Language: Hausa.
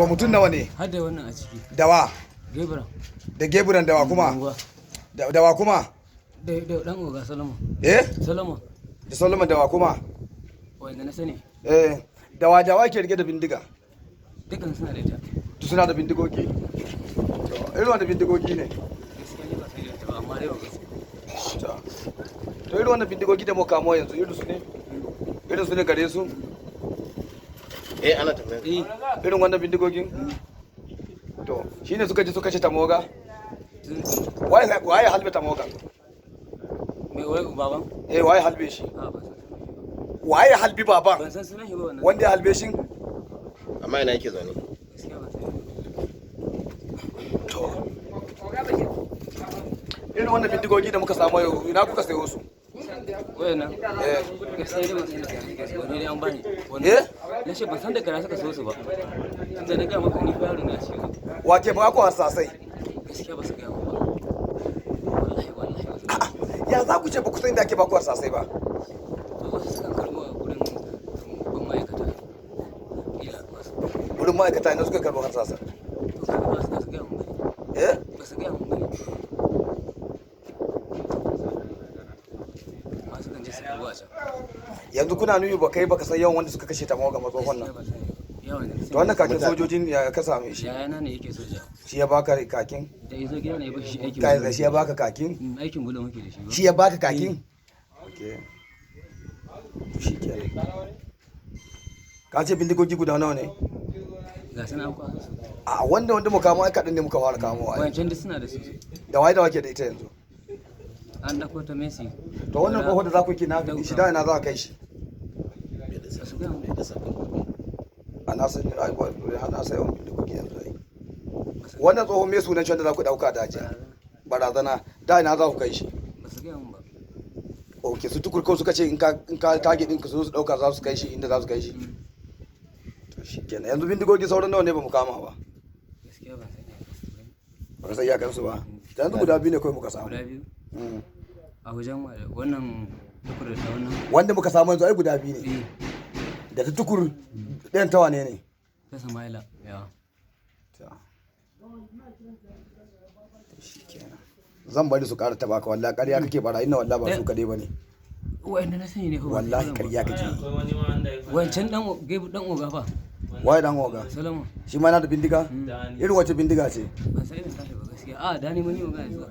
Mutum nawa ne? Har da wannan a ciki. Dawa. Gebra. Da geburan dawa kuma? Unguwa. Dawa kuma? Da dan oga Solomon. Eh? Solomon. Da Solomon dawa kuma? Wanda na sani. Eh, dawa dawa ke rike da bindiga? Dukkan suna da ita. To, suna da bindigogi? To, irin wanda bindigogi ne? Gaskiya ne ba sai da ita ba, amma dai ba gaskiya. To, irin wannan bindigogi da muka kamo yanzu, irin su ne? Irin su ne gare su? Eh, ana tambaya. Eh. Irin wannan bindigogin? To, shine suka ji suka ce Tamoga? Waye waye halbe Tamoga? Mai wai baban? Eh, waye halbe shi? A, ban san sunan shi ba. Waye halbi baban? Ban san sunan shi ba wannan. Wanda ya halbe shi? Amma ina yake zaune? Gaskiya ban sani. To, irin wannan bindigogi da muka samu yau, ina kuka sayo su? Wayannan? Eh. Gaskiya ne ban san da kana suka wani dai an bani. Eh? Na ce ban san da kana suka so su ba. Tunda na ga maka ni fa yaro na ciwo. Wake ba ku harsasai? Gaskiya ba su ga mun ba. Wallahi wallahi ba su gaya mun. Ya za ku ce ba ku san inda ake ba ku harsasai ba? To, wasu sukan karbo a gurin ban ma'aikata. Ila wasu. Wurin ma'aikata ina suka karɓo harsasai? To, kaga ba su gaya mun ba. Eh? Ba su gaya mun ba ne. Amma sukan je su karbo a can. Yanzu kuna nuni ba kai baka san yawan wanda suka kashe Tamoga ma tsohon Gaskiya nan? ba sani ba. Yawan da na To, wannan sani. kakin sojojin ya ka same shi? Yayana ne yake soja. Shi ya baka kakin? Da ya zo gida ne ya bashi aikin. Kai, shi ya baka kakin? Aikin bulo muke da shi ba. Shi ya baka kakin? Okay, to shikenan. Ka ce bindigogi guda nawa ne? Ga sana an kwaso su. A wanda muka kamo ai kaɗan ne muka fara kamo ai. Wancan duk suna da su. Da waye da wake da ita yanzu? An ɗauko ta Messi. To, wannan tsohon da za ku yi kidnapping shi, da ina za a kai shi? Bai da Ba su gaya mun. bai da sabbin kuɗi. A na san ai ba na sai yawan bindigogi yanzu ai. Wannan tsohon me sunan shi wanda za ku ɗauka daji? Barazana. Da ina za ku kai shi? Ba su gaya mun ba. Ok, su Tukur ko suka ce in ka target ɗin ka su ɗauka za su kai shi inda za su kai shi. To shikenan. Yanzu bindigogi sauran nawa ne ba mu kama ba? Gaskiya ban san iyakarsu ba. Ba ka san iyakansu ba? Yanzu guda biyu ne kawai muka samu. Guda biyu. Mm. A wajen wannan Tukur da ta wannan. Wanda muka samu yanzu ai guda biyu ne. Eh. Da ta Tukur, ɗayan tawa ne ne? Ta Sama'ila. Ya. To shikenan. Zan bari su ƙara taɓa ka. Wallahi ƙarya kake, bara ina wallahi ba su kaɗai ba ne. Wa'anda na sani ne fa ba Wallahi su gaya mun ba. ƙarya kake yi. Wancan dan gebu dan oga fa. Waye dan oga? Solomon. Shi ma yana da bindiga? Irin wace bindiga ce? Ban san irin tashi ba gaskiya. A da ni mun yi magana yanzu.